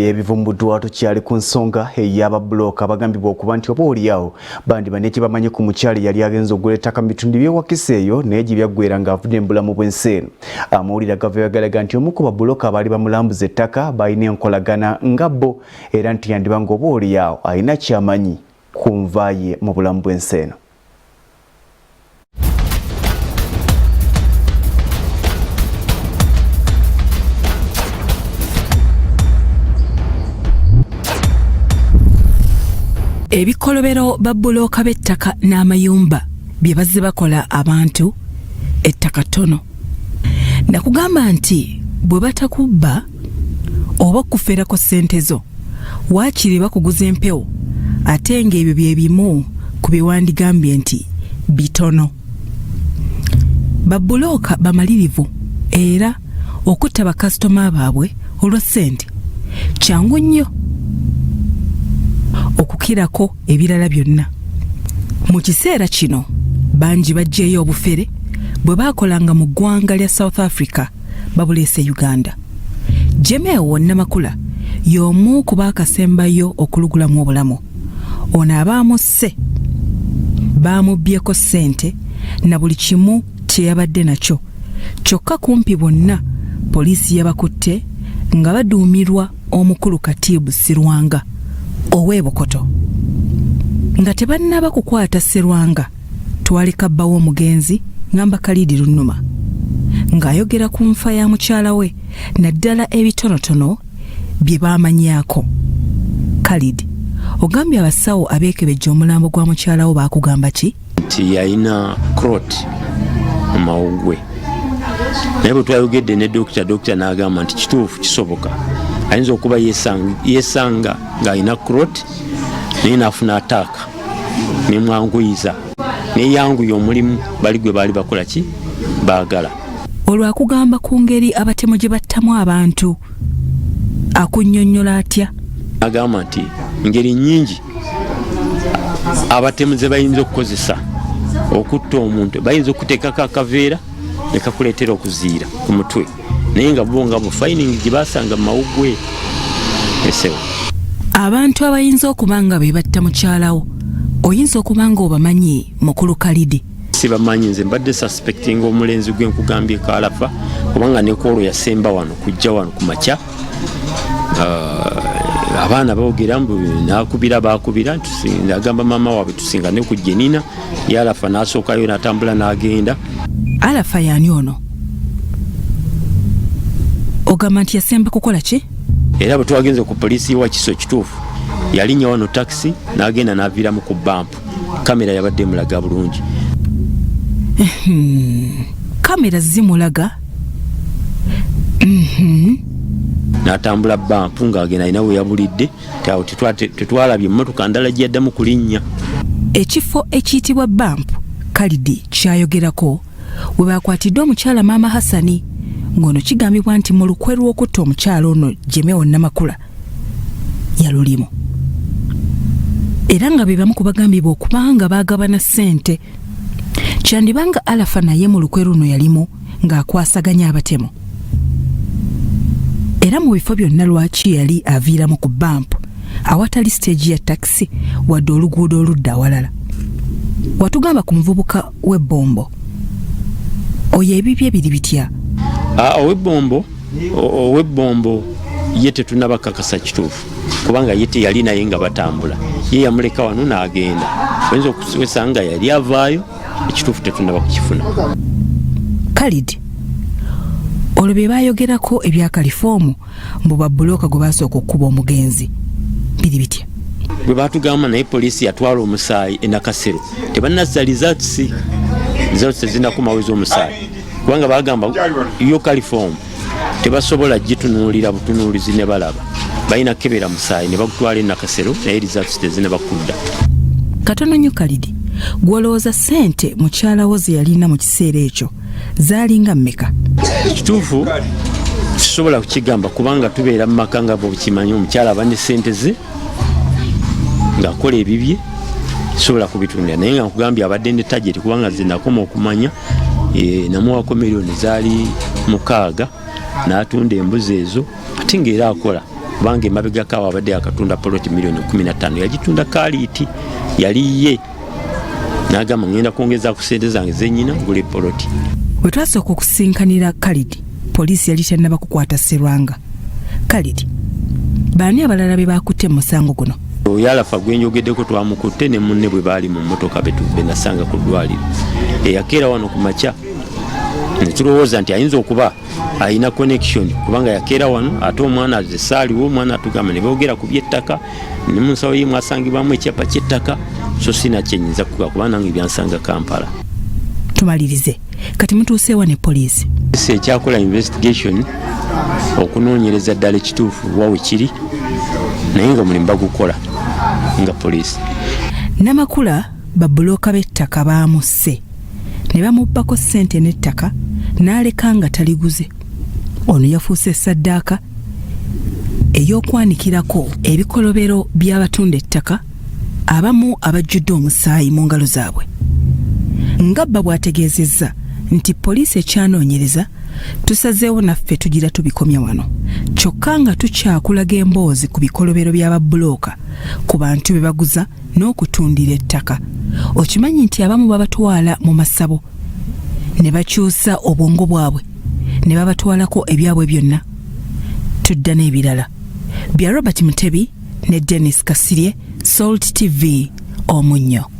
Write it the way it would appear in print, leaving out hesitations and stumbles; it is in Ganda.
Ebivumbuddwa tukyali ku nsonga ey'ababbulooka abagambibwa okuba nti oba oliawo bandiba n'ekibamanyi ku mukyala eyali agenze okugula ettaka mu bitundu by'e Wakiso eyo, naye gye byaggwera ng'avudde mu bulamu bw'ensi eno. Amawulire agavayo galaga nti omu ku babbulooka abaali bamulambuza ettaka balina enkolagana nga bo, era nti yandiba ng'oba oliawo alina kyamanyi ku nva ye mu bulamu bw'ensi eno. Ebikolobero babbulooka b'ettaka n'amayumba bye bazze bakola abantu, ettaka ttono. Nakugamba nti bwe batakubba oba okuferako ssente zo, waakiri bakuguza empewo, ate ng'ebyo bye bimu ku bye wandigambye nti bitono. Babbulooka bamalirivu era okutta bakasitoma baabwe olwa ssente kyangu nnyo okukirako ebirala byonna. Mu kiseera kino bangi baggyeyo obufere bwe baakolanga mu ggwanga lya South Africa babuleese Uganda. Jemewo Namakula y'omu ku baakasembayo okulugulamu obulamu. Ono abaamusse baamubbyeko ssente na buli kimu kye yabadde nakyo, kyokka kumpi bonna poliisi yabakutte nga baduumirwa omukulu Katiibu Sirwanga ow'e Bukoto. Nga tebannaba kukwata Sirwanga, twaleka bba w'omugenzi ngamba Kalidi Lunuma ng'ayogera ku nfa ya mukyala we, naddala ebitonotono bye baamanyaako. Khalid, ogambye abasawo abeekebejja omulambo gwa mukyala wo baakugamba ki? Nti yalina clot mu mawuggwe, naye bwe twayogedde ne dokita, dokita n'agamba nti kituufu, kisoboka, ayinza okuba yesanga ng'alina clot, naye n'afuna attack nemwanguyiza, neyanguya omulimu bali gwe baali bakola ki baagala. Olwo akugamba ku ngeri abatemu gye battamu abantu akunnyonnyola atya? Agamba nti ngeri nnyingi abatemu ze bayinza okukozesa okutta omuntu. Bayinza okuteekako akaveera ne kakuleetera okuziira ku mutwe, naye nga bo nga bu finding gye basanga mu mawuggwe esewo. Abantu abayinza okuba nga be batta mukyalawo oyinza okuba nga obamanyi, mukulu Kalidi? Sibamanyi. Nze mbadde suspecting omulenzi gwe nkugambye Kalafa, kubanga ne kwolwo yasemba wano kujja wano ku makya. Abaana boogera mbu nakubira, bakubira, agamba maama waabwe tusingane ku Jenina. Ye Alafa n'asookayo n'atambula n'agenda. Alafa yaani ono? Ogamba nti yasemba kukola ki? Era bwe twagenze ku poliisi y'e Wakiso, kituufu yalinnya wano takisi n'agenda n'aviiramu ku bampu. Kamera yabadde emulaga bulungi. Kamera zimulaga. N'atambula bampu ng'agenda, alina we yabulidde. Awo tetwalabye emmotoka ndala gye yaddamu kulinnya. Ekifo ekiyitibwa bampu Kalidi kyayogerako we bakwatiddwa omukyala maama Hasani, ng'ono kigambibwa nti mu lukwe lw'okutta omukyala ono Jemewo Namakula yalulimu, era nga be bamu ku bagambibwa okuba nga baagabana ssente. Kyandibanga Alafa naye mu lukwe luno yalimu ng'akwasaganya abatemu. Era mu bifo byonna lwaki yali aviiramu ku bampu awatali siteegi ya takisi wadde oluguudo oludda awalala? Watugamba ku muvubuka w'ebbombo oyo, ebibye biri bitya? Ow'ebbombo ye tetunabakakasa kituufu, kubanga ye teyali naye nga batambula. Ye yamuleka wano n'agenda, oyinza okwesanga yali avaayo. Ekituufu tetunaba kukifuna. Khalid, olwo bye bayogerako ebya kalifoomu mbu babbulooka gwe basooka okukuba omugenzi biri bitya? Bwe batugamba, naye poliisi yatwala omusaayi e Nakasero, tebannazza results. Results tezinakomawo ez'omusaayi, kubanga bagamba yo kalifoomu tebasobola gitunuulira butunuulizi ne balaba, balina kukebera musaayi ne bagutwala e Nakasero, naye results tezinaba kudda. Katono nnyo Kalidi, gw'olowooza ssente mukyala wo ze yalina mu kiseera ekyo zaalinga mmeka? Kituufu kisobola kukigamba, kubanga tubeera mu maka nga bwekimanyi omukyala aba ne ssente ze ng'akola ebibye, sobola kubitundira. Naye nga nkugambye abadde ne target, kubanga nze nakoma okumanya namuwako miliyoni zaali 6 n'atunda embuzi ezo, ate ng'era akola. Kubanga emabegako awo abadde akatunda poloti miliyoni 15, yagitunda kaliiti yali ye, n'agamba, "Ngenda kwongeza ku sente zange zenyina ngula poloti." Bwe twasooka okusinkanira Kalidi, poliisi yali tannaba kukwata Serwanga. Kalidi, baani abalala be bakutte mu musango guno? Oyo Alafa gwenjogeddeko twamukutte ne munne bwe baali mu mmotoka benasanga ku ddwaliro eyakeera wano ku makya, ne tulowooza nti ayinza okuba alina connection kubanga yakeera wano, ate omwana aze saaliwo. Omwana atugamba ne boogera ku by'ettaka, ne mu nsawo ye mwasangibwamu ekyapa ky'ettaka. So sina kyenyinza kuga kuba nange byansanga Kampala. Tumalirize, kati mutuuseewa ne poliisi? Poliisi ekyakola investigation okunoonyereza ddala ekituufu wa we kiri, naye nga omulimu bagukola nga poliisi. Namakula babbulooka b'ettaka baamusse ne bamubbako ssente n'ettaka n'aleka nga taliguze. Ono yafuuse ssaddaaka ey'okwanikirako ebikolobero by'abatunda ettaka abamu abajjudde omusaayi mu ngalo zaabwe. Nga bba bw'ategeezezza nti poliisi ekyanoonyereza, tusazeewo naffe tugira tubikomya wano, kyokka nga tukyakulaga emboozi ku bikolobero by'ababbulooka ku bantu be baguza n'okutundira ettaka. Okimanyi nti abamu babatwala mu masabo ne bakyusa obwongo bwabwe ne babatwalako ebyabwe byonna? Tudda n'ebirala bya Robert Mutebi ne Dennis Kasirye, Salt TV, Omunnyo.